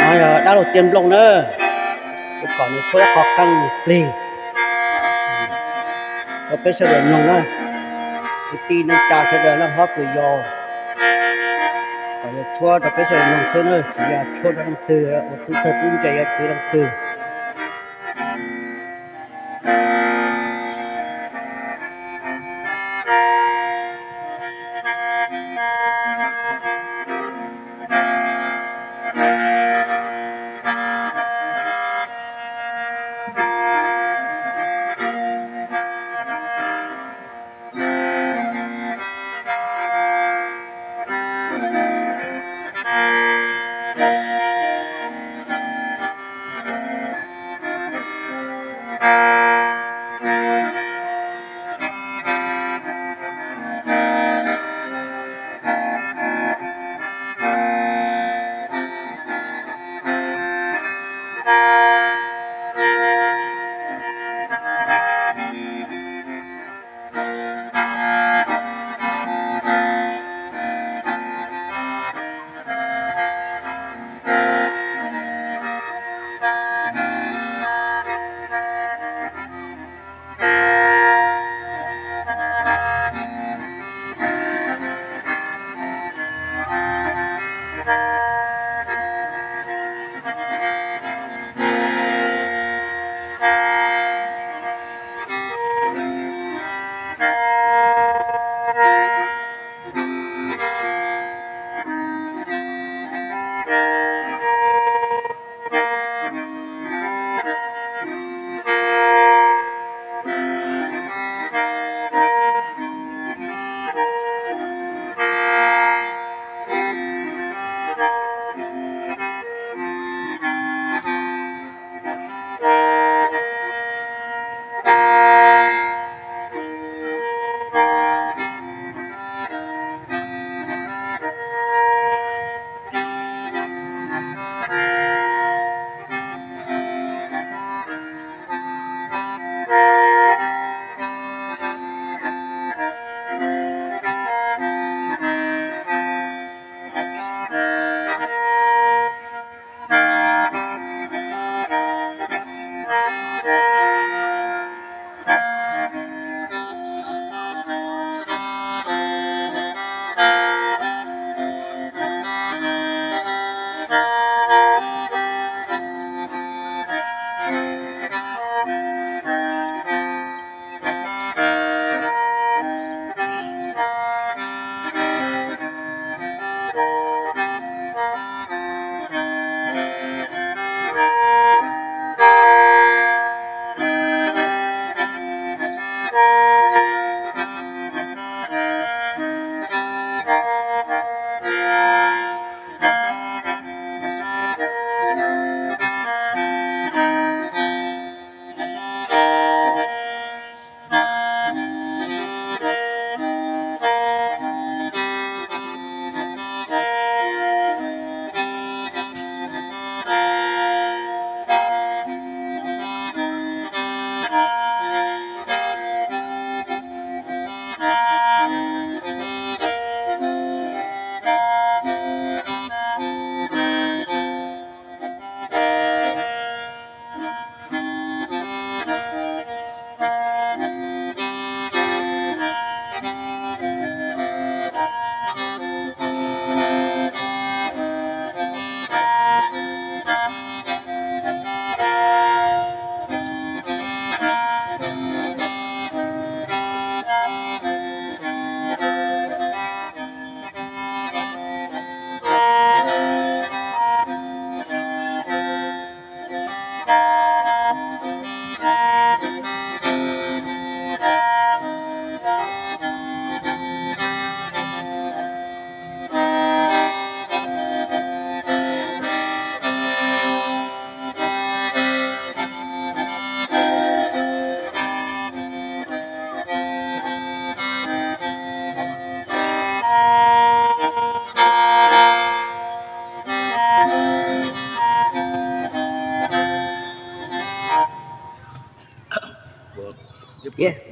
Yog dab laug Txiaj Nplooj na, kuv kom nws tshuab qhov qeej plig rau peb sawv daws mloog na. Kwv tij neej tsa sawv daws, leej hlob kwv yau, kom nws tshuab rau peb sawv daws mloog xwb na, tsis yog tshuab rau leej twg, ua tub txawg tub ntse yog tsis leej twg.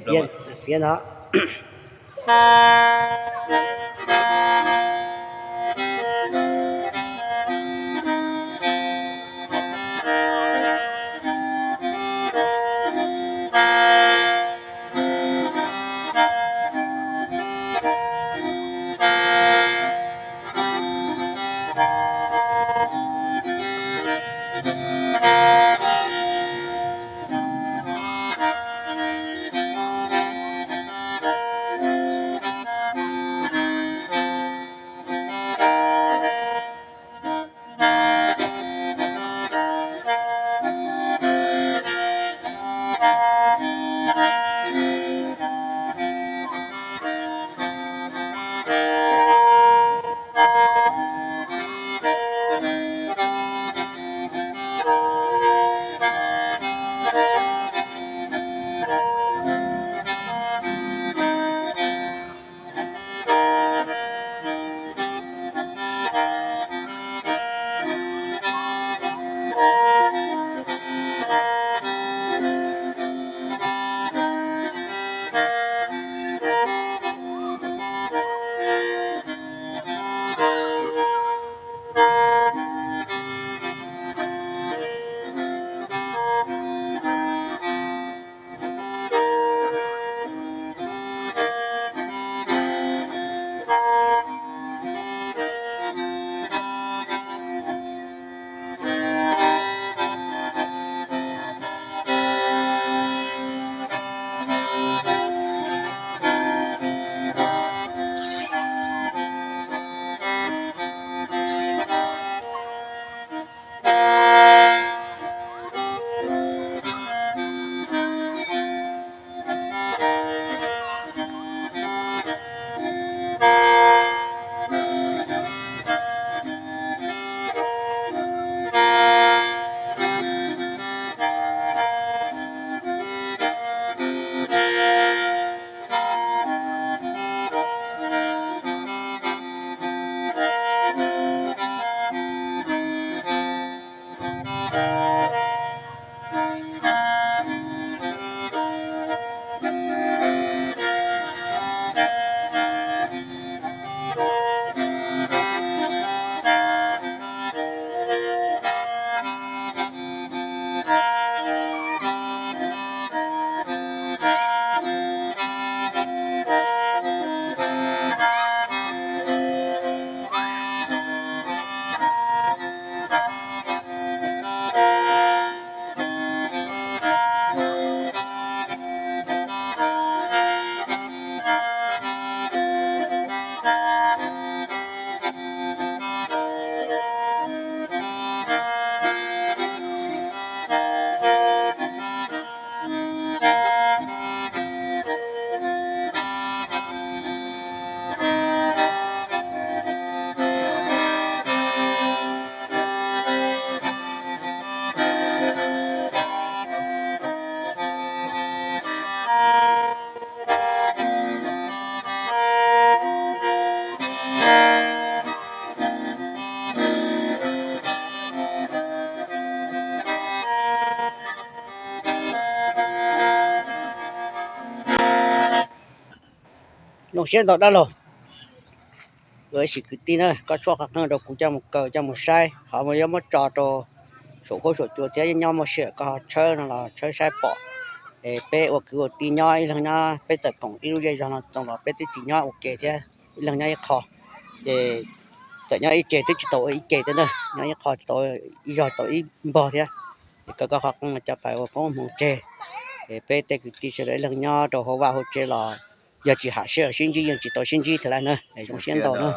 Piav, piav no. Zoo siab ntau dab laug, ua ib sim kwv tij na, koj tshuab qhov qeej rau kuv coj mus kaw coj mus saib, ho yuav muab tso rau saum huab saum cua thiab, yeej nyob muaj sij hawm koj ho tshawb no los tshawb saib pom. Es peb ua kwv ua tij nyob ib leeg nyob, peb txawm koom ib lub zej zog no txoos los peb twb tsis nyob ua ke thiab, ib leeg nyob ib qho. Ces txawm nyob ib ce twb tsis tau ua ib ke thiab na, nyob ib qho tsis tau ib zog tau ib npog thiab. Ces kaw koj qhov qeej coj pais ua koob hmoov tseg. Es peb tej kwv tij sawv daws ib leeg nyob rau hauv vaj hauv tsev los yog tsis ham sij hawm sib ntsib yeej tsis tau sib ntsib thiab lawm na. Es zoo siab ntau na.